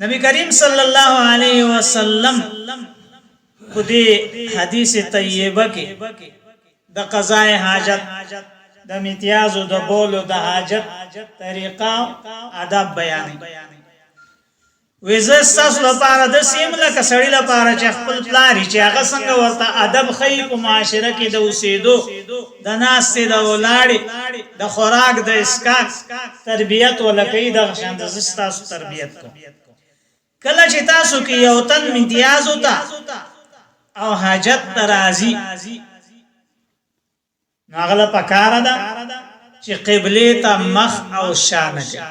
نبی کریم صلی الله علیه وسلم په دې حدیث طیبه کې د قضاء حاجت، د امتیازو د بولو د حاجت طریقه آداب بیانوي. وې زه ستاسو لپاره داسې یم لکه سړي لپاره چې خپل پلار چې هغه څنګه ورته ادب ښیي په معاشره کې د اوسېدو، د ناستې، د ولاړې، د خوراک، د اسکاک تربیت وله کوي، دغه شان زه ستاسو تربیت کوم. کله چې تاسو کې یو تن امتیازو ته او حاجت ته راځي نو هغه له پکاره ده چې قبلې ته مخ او شا نه کوي.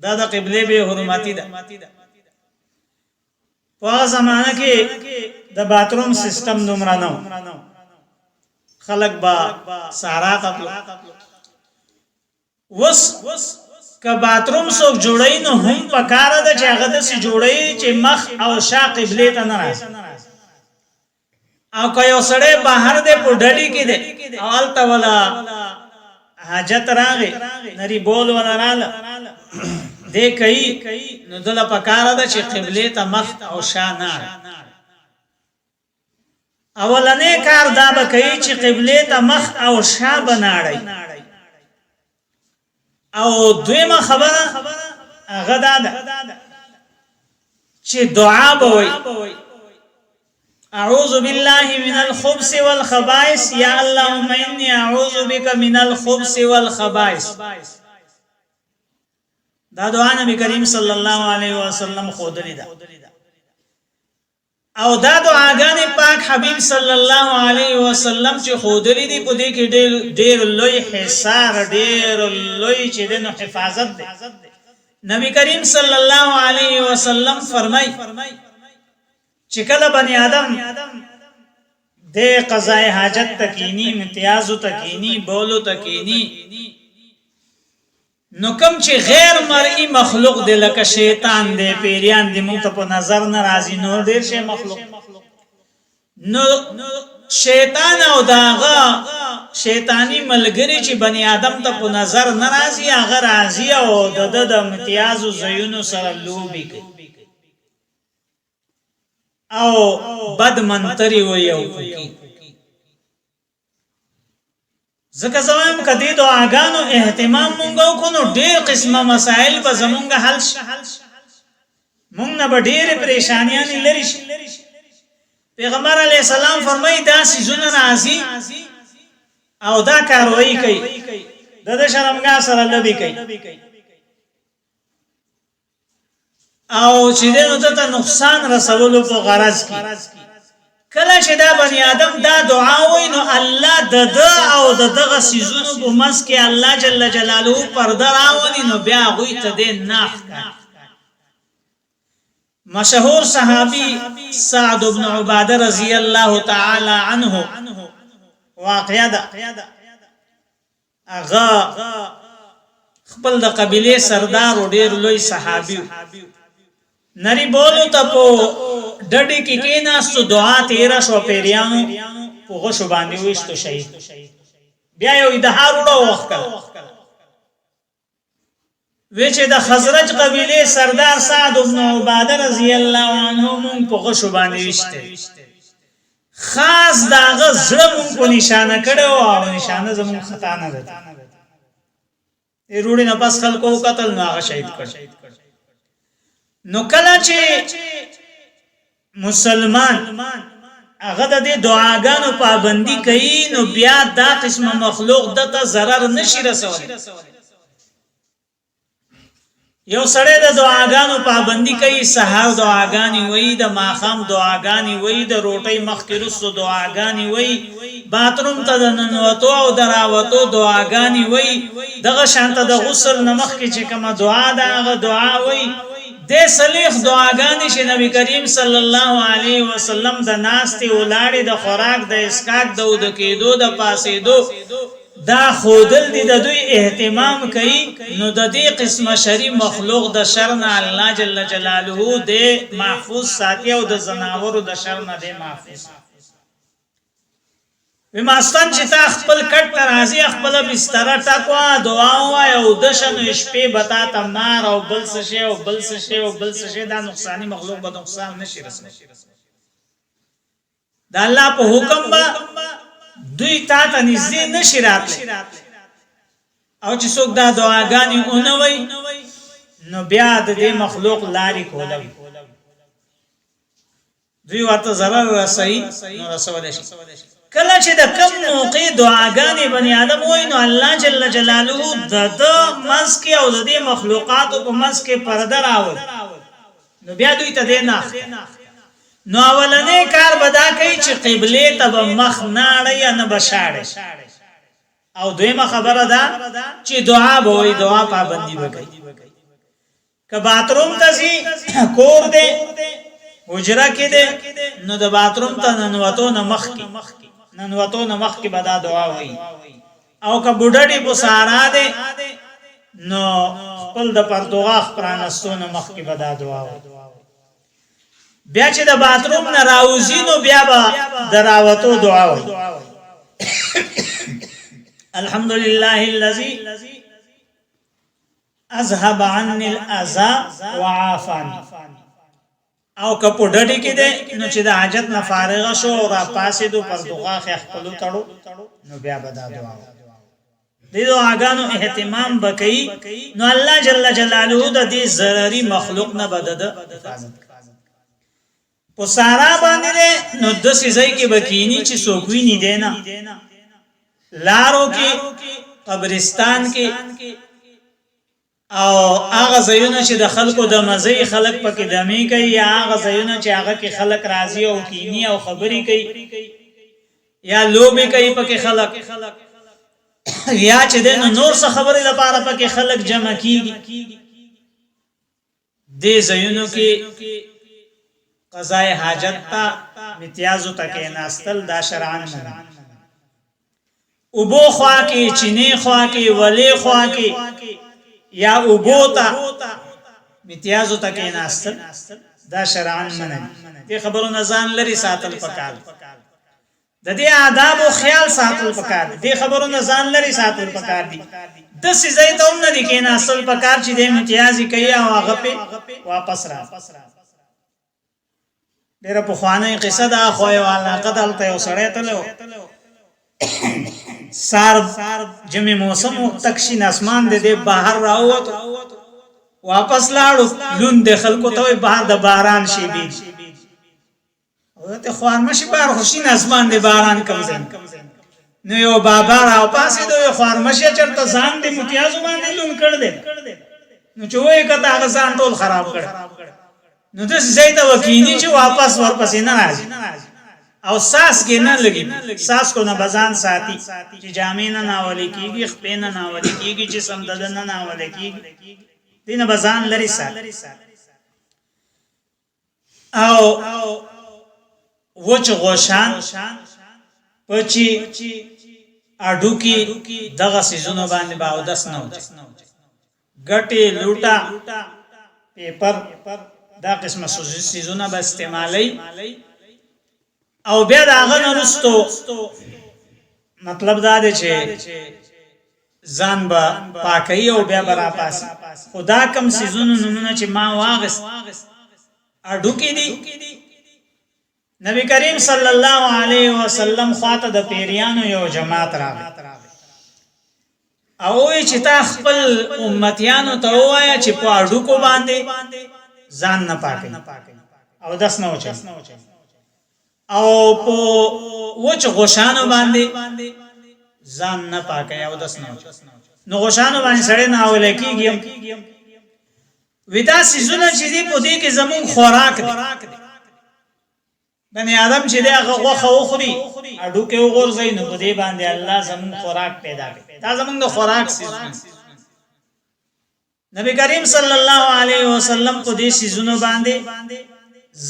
دا د قبلې بې حرمتي ده. په هغه زمانه کې د باتروم سیستم دومره نه، خلک به سارا ته تلو. وس که باتروم څوک جوړوي نو هم پکاره ده چې هغه داسې جوړوي چې مخ او شا قبلې ته نه راځي. او که یو سړی بهر دی، په ډډې کې دی او هلته ولا حاجت راغی، نری بول ولا راله دی کوي، نو دله پکاره ده چې قبلې ته مخ او شا نه. اولنې کار دا به کوي چې قبلې ته مخ او شا به نه اړوي. او دویمه خبره هغه دا ده چې دعا به وایي: اعوذ بالله من الخبث والخبائث، یا اللهم انی اعوذ بك من الخبث والخبائث. دا دعا نبی کریم صلی الله علیه وسلم خودلې ده او دا دعاګانې پاک حبیب صلی الله علیه وسلم چې ښودلې دي، په دې کې ډېر ډېر لوی حصار، ډېر لوی چې دی نو حفاظت دی. نبی کریم صلی الله علیه وسلم فرمای چې کله بنی آدم د قضاء حاجت تکینی، امتیازو تکینی، بولو تکینی، نو کوم چې غیر مرئی مخلوق دی، لکه شیطان دی، پیریان دی، مونږ ته په نظر نه راځي، نور ډیر شی مخلوق، نو شیطان او داغه شیطانی ملګری چې بنی آدم ته په نظر نه راځي، هغه راځي او د د امتیازو زیونو سره لوبي کوي او بد منتری وي او کوي. ځکه زه وایم که دې دعاګانو اهتمام مونږ وکړو نو ډېر قسمه مسایل به زمونږ حل شي، مونږ نه به ډېرې پریشانیانې لرې شي. پیغمبر علیه السلام فرمایي دا څیزونه راځي او دا کاروایی کوي، د ده شرمګاه سره لبې کوي او چې دینو ته نقصان رسولو په غرض کې. کله چې دا بنی آدم دا دعا وای نو الله د د او د دغه سيزونو په منځ کې الله جل جلاله پرده راولي، نو بیا غوی ته دې نه ښکاري. مشهور صحابي سعد بن عباده رضی الله تعالی عنه واقعه ده. هغه خپل د قبیلې سردار او ډیر لوی صحابي، نری بولو ته په ډډې کې کېناستو، دعا تیره شو، پیریانو په غشو باندې ویشتو، شهید. بیا یو دهار وړو وکړ وی چې د خزرج قبیلې سردار سعد بن عباده رضی الله عنه مونږ په غشو باندې وشته، خاص داغه زړه مونږ په نشانه کړو او نشانه زمونږ خطا نه ده. روړي نه پس خلکو قتل، نو هغه شهید کړ. نو کله چې مسلمان هغه د دې دعاګانو پابندي کوي نو بیا دا قسمه مخلوق دته ضرر نشي رسولی. یو سړی د دعاګانو پابندي کوي، سهار دعاګانې وایي، د ماښام دعاګانې وایي، د روټۍ مخکې وروسته دعاګانې وایي، باتروم ته د ننوتو او د راوتو دعاګانې وایي، دغه شانته د غسل نه مخکې چې کومه دعا ده هغه دعا وایي، د څلوېښت دعاګانې چې نبی کریم صلی الله علیه وسلم د ناستې، ولاړې، د خوراک، د اسکاک، د اوده کېدو، د پاسېدو دا ښودل دي، د دوی اهتمام کوي، نو د دې قسمه شري مخلوق د شر نه الله جل جلاله دی محفوظ ساتي او د ځناورو د شر نه دی محفوظ ساتي. وی ماستان چې تا خپل کټ ته راځي، خپله بستره ټکوه، دعا ووایه او وده شه، نو شپې به تا ته مار او بل څه شی او بل څه شی او بل څه شی، دا نقصاني مخلوق به نقصان نشي رسولی. د الله په حکم به دوی تا ته نږدې نشي راتلی. او چې څوک دا دعاګانې ونه وایي، نو بیا د دې مخلوق لارې کولوي. دوی ورته ضرر رسوي نو رسولی شي. کله چې د کم موقع دعاګانې بني آدم وایي، نو الله جل جلاله د ده منځ کې او د دې مخلوقاتو په منځ کې پرده راولي، نو بیا دوی ته دی نه اخته. نو اولنې کار به دا کوي چې قبلې ته به مخ نه اړوي، نه به شاړي. او دویمه خبره ده چې دعا به وایي، دعا پابندي به کوي. که باتروم ته ځي، کور دی، حجره کې دی، نو د باتروم ته ننوتو نه مخکې به دا دعا وایي. او که بوډډي په سارا دی، نو خپل د پرتوغاښ پرانستو نه مخکې به دا دعا وایي. بیا چې د باتروم نه راوځي، نو بیا به د راوتو دعا وایي: الحمدلله الذي اذهب عني الاذى وعافاني. او که په ډډې کې دی، نو چې د حاجت نه فارغه شو او را پاسېدو، پر دغاښ یې خپل وتړو، نو بیا به دا دعا وایي. د دعاګانو اهتمام به کوي، نو الله جل جلاله د دې ضرري مخلوق نه به د حفاظت کوي. په سارا باندې دی، نو داسې ځای کې به کینی چې څوک ویني دی نه، لارو کې، قبرستان کې او هغه ځایونه چې د خلکو د مزي خلک پکې دمې کوي، یا هغه ځایونه چې هغه کې خلک راځي او کینی او خبرې کوي یا لوبې کوي پکې خلک، یا چې د نور څه خبرې لپاره پکې خلک جمع کیږي، دې ځایونو کې قضای حاجت ته متیازو ته کېناستل دا شرعاً منع. اوبو خوا کې، چینې خوا کې، ولې خوا کې یا اوبو ته متیازو ته کېناستل دا شرعاً منع دي. دې خبرو نه ځان لرې ساتل پکار دي. د دې آدابو خیال ساتل پکار دي. دې خبرو نه ځان لرې ساتل پکار دي. داسې ځای ته هم نه دي کېناستل پکار چې دی امتیازي کوي او هغه پې واپس راځي. ډېره پخوانۍ قصه ده، خو یو علاقه ده، هلته یو سړی تللی و. سار ژمي موسم و، تک شین اسمان دی، دی بهر راووتو، واپس لاړو، لوند دی، خلکو ته وایي بهر د باران شیبې دي. ته خوار مشي، بار خو شین اسمان دی، باران کوم ځای؟ نو یو بابا را پاسې دوی، خوار مشي، چرته ځان دې متیازو باندې لون کړ دې؟ نو چې وې کته، هغه ځان ټول خراب کړ. نو د ځای ته وکینی چې واپس ورپسې نه راځي او ساس کې نه لګي. ساس کو نه بزان ساتي چې جامې نه ناولې کیږي، خپې نه ناولې کیږي، چې سم دد نه ناولې کیږي، دینه بزان لري ساتي. او وچ غوشان، پچی، اډوکی، دغه سیزونو باندې به اودس نه وچ. ګټې، لوټه، پیپر، دا قسمه سیزونه به استعمالي. او بیا د هغه نه وروسته مطلب دا دی چې ځان به پاکوي او بیا به راپاسي. خو دا کم سیزونو نومونه چې ما واغست، اډوکې دي. نبی کریم صلی الله علیه وسلم خواته د پیریانو یو جماعت راغی او وی چې تا خپل امتیانو ته وایا چې په اډوکو باندې ځان نه پاکي او داس نه وچي او په وچ غوشانو باندې ځان نه پاکي او داس نه وچي. نو غوشانو باندې سړی نه اولې کیږي. ودا سيزونه چې دی، په دې کې زمون خوراک دی. بنی آدم چې دی هغه غوښه وخوري، هډوکی وغورځوي، نو په دې باندې الله زمون خوراک پیدا کړي. دا زمونږ د خوراک سیزونه. نبی کریم صلی الله علیه وسلم په دې سیزونو باندې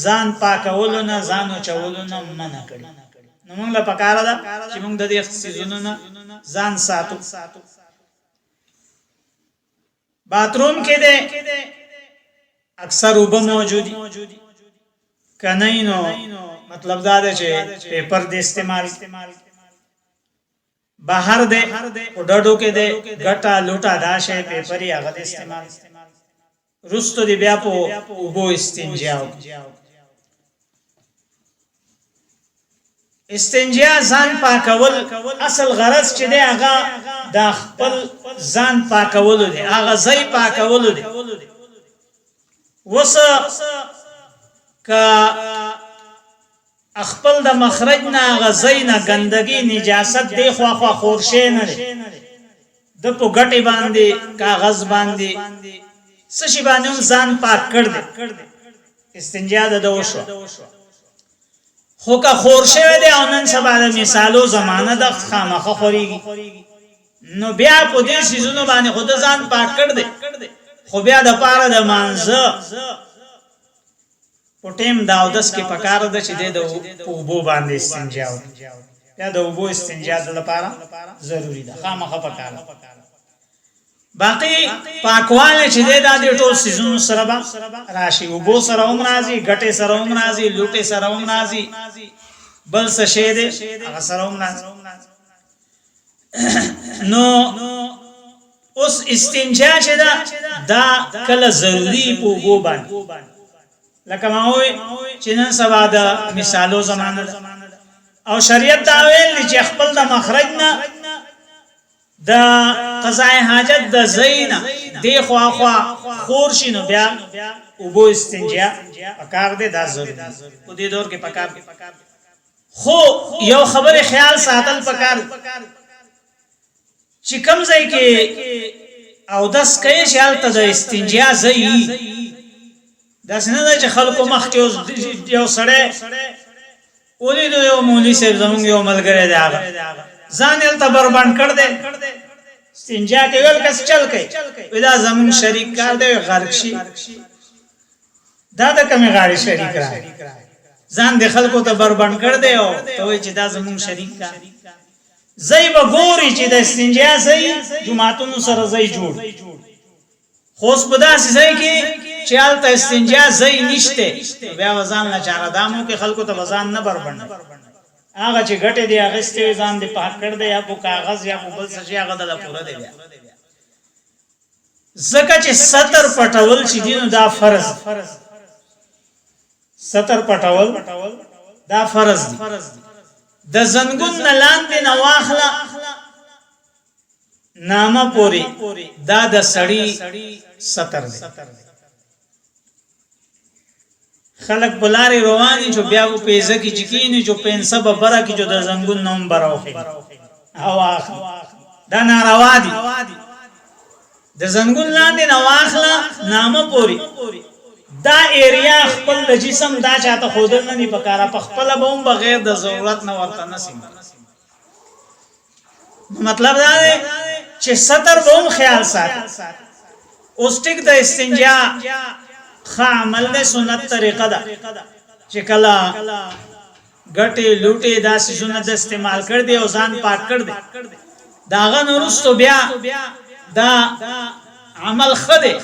ځان پاکولو نه، ځان چولو نه منع کړي. نو موږ له پکاره ده چې موږ د دې سیزونو نه ځان ساتو. باتروم کې ده اکثر اوبه موجودي، کنه نو مطلب دا دی چې پیپر دې استعمال. بهر دی په ډډو کې دی، ګټه لوټه دا شی پیپري هغه دی استعمال، رستو دی بیا په اوبو استنجا وکړي. استنجا ځان پاکول، اصل غرض چې دی هغه د خپل ځان پاکولو دی، هغه ځای پاکولو دی. وس که خپل د مخرج نه هغه ځای نه ګندګي نجاست دی خوا خوا خور شی نه دی، د په ګټې باندې کاغذ باندې څه شي باندې هم ځان پاک کړ دی، استنجا د ده وشوه. خو که خور شوی دی او نن سبا د مثالو زمانه ده، خامخا خورېږي، نو بیا په دې څیزونو باندې خو ده ځان پاک کړ دی، خو بیا د پاره د مانځه په ټیم د اودس کې پکار ده چې دی د په اوبو باندې استنجا وکړي. بیا د اوبو استنجا د لپاره ضروري ده، خامخا پکار ده. باقی پاکواله چې دی دا د ټول سیزونو سره به راشي، اوبو سره هم راځي، ګټې سره هم راځي، لوټې سره هم راځي، بل څه شی دی هغه سره هم راځي. نو اوس استنجا چې ده دا کله ضروري په اوبو باندې، لکه ما وویل چې نن سبا د مثالو زمانه ده او شریعت دا ویل دي چې خپل د مخرج نه د قضاء حاجت د ځای نه دی خوا خوا خور شي نو بیا اوبو استنجا پکار دی، دا ضروري په دې دور کې پکار دی. خو یو خبره خیال ساتل پکار چې کوم ځای کې اودس کوي چې هلته د استنجا ځای وي، داسې نه ده چې خلکو مخکې اوس یو سړی ولیدو، یو مولوي صاحب زمونږ یو ملګری دی، هغه ځان یې هلته بربنډ کړ دی، استنجا کوي، ویل کس چل کوي، وی دا زمونږ شریک کار دی، غرق شي، دا د کومې غاړې شریک راغی، ځان د خلکو ته بربنډ کړ دی او ته وایي چې دا زمونږ شریک کار. ځای به ګوري چې د استنجا ځای جوماتونو سره ځای جوړ، خو اوس په داسې ځای کې چې هلته استنجا ځای نشته، نو بیا به ځان له چاره دام وکړي، خلکو ته به ځان نه بربنډوي. هغه چې ګټې دې اخیستې وي، ځان دې پاک کړ دی، یا په کاغذ یا په بل څه شي، هغه دله پوره دی بیا، ځکه چې ستر پټول چې دي نو دا فرض، ستر پټول دا فرض دی. د زنګون نه لاندې نه واخله نامه پوری دا د سړی ستر دی. خلک په لارې رواني چې بیا په پیزه کې چې کینی چې پنسه به بره کې چې د زنګون نه هم بره وخېږي او اخلي، دا ناروا دي. د زنګون لاندې نه واخله نامه پوری دا ایریا خپل د جسم دا چاته خودل نه دی پکاره، په خپل به هم بغیر د ضرورت نه ورته نسیم. مطلب دا دی چې ستر به هم خیال ساتي. اوس ټیک د استنجا ښه عمل دی، سنت طریقه ده چې کله ګټې لوټې دا څیزونه د استعمال کړ دی او ځان پاک کړ دی، د هغه نه وروسته بیا دا عمل ښه دی،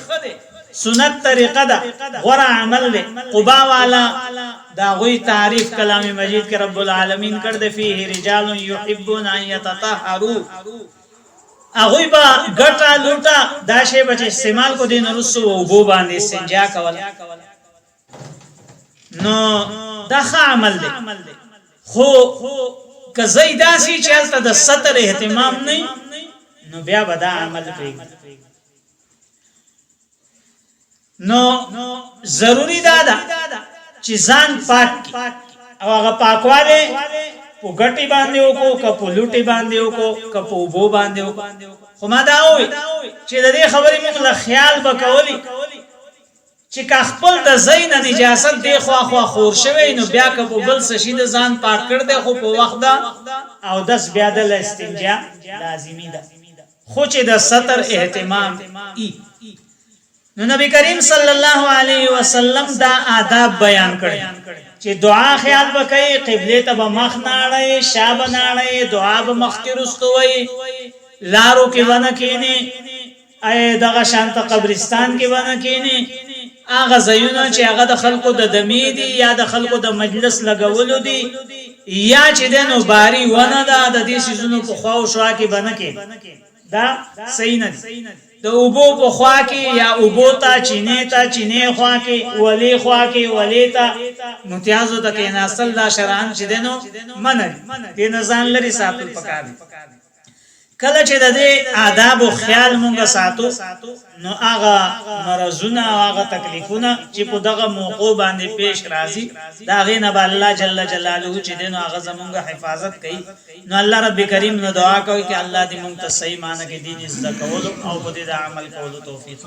سنت طریقه ده، غوره عمل دی. قبا والا د هغوی تعریف کلام مجید کې رب العالمین کړ دی، فیه رجال یحبون ان یتطهروا، هغوی به ګټه لوټه دا شی به چې استعمال کو دین وروسته اوبو باندې استنجا کوله، نو دا ښه عمل دی. خو که ځای داسې چې هلته د ستر اهتمام نه، نو بیا به دا عمل پرېږدي. نو ضروری دا ده چې ځان پاک کړي او هغه پاکواله په ګټي باندې وکړو که په لوټي باندې وکړو که په اوبو باندې وکړو. خو ما دا وویل چې د دې خبرې موږ له خیال به کولی چې که خپل د ځای نه نجاست دې خوا خوا خور شوی نو بیا که په بل څه شي د ځان پاک کړ دی، خو په وخت د اودس بیا د له استنجا لازمي ده، خو چې د ستر اهتمام ای. نو نبی کریم صلی الله علیه وسلم دا آداب بیان کړی چې دعا خیال وکړي، قبله ته به مخ نه اړوي، شا به نه اړوي، دعا به مخکې رستو وایي، لارو کې به نه کښېني، ایا دغه شانته قبرستان کې به نه کښېني، هغه ځایونه چې هغه د خلکو د دمې دي یا د خلکو د مجلس لګولو دي. یا چې د نو باری ونه ده، د دې سيزونو په خوا او شوا کې بنه کې، دا صحیح نه دي. د اوبو په خوا کې یا اوبو ته، چینې ته، چینې خوا کې، ولې خوا کې، ولې ته متیازو ته کې ناستل، دا شرعاً چې دی نو منع دي. دې نه ځان لرې ساتل پکار دي. کله چې د دې آدابو خیال مونږ ساتو، نو هغه مرضونه او هغه تکلیفونه چې په دغه موقع باندې پیش راځي، دا غي نه به الله جل جلاله چې دین هغه زمونږ حفاظت کوي. نو الله رب کریم نو دعا کوي چې الله دې مونږ ته صحیح معنی کې دین زده کولو او په دې د عمل کولو توفیق.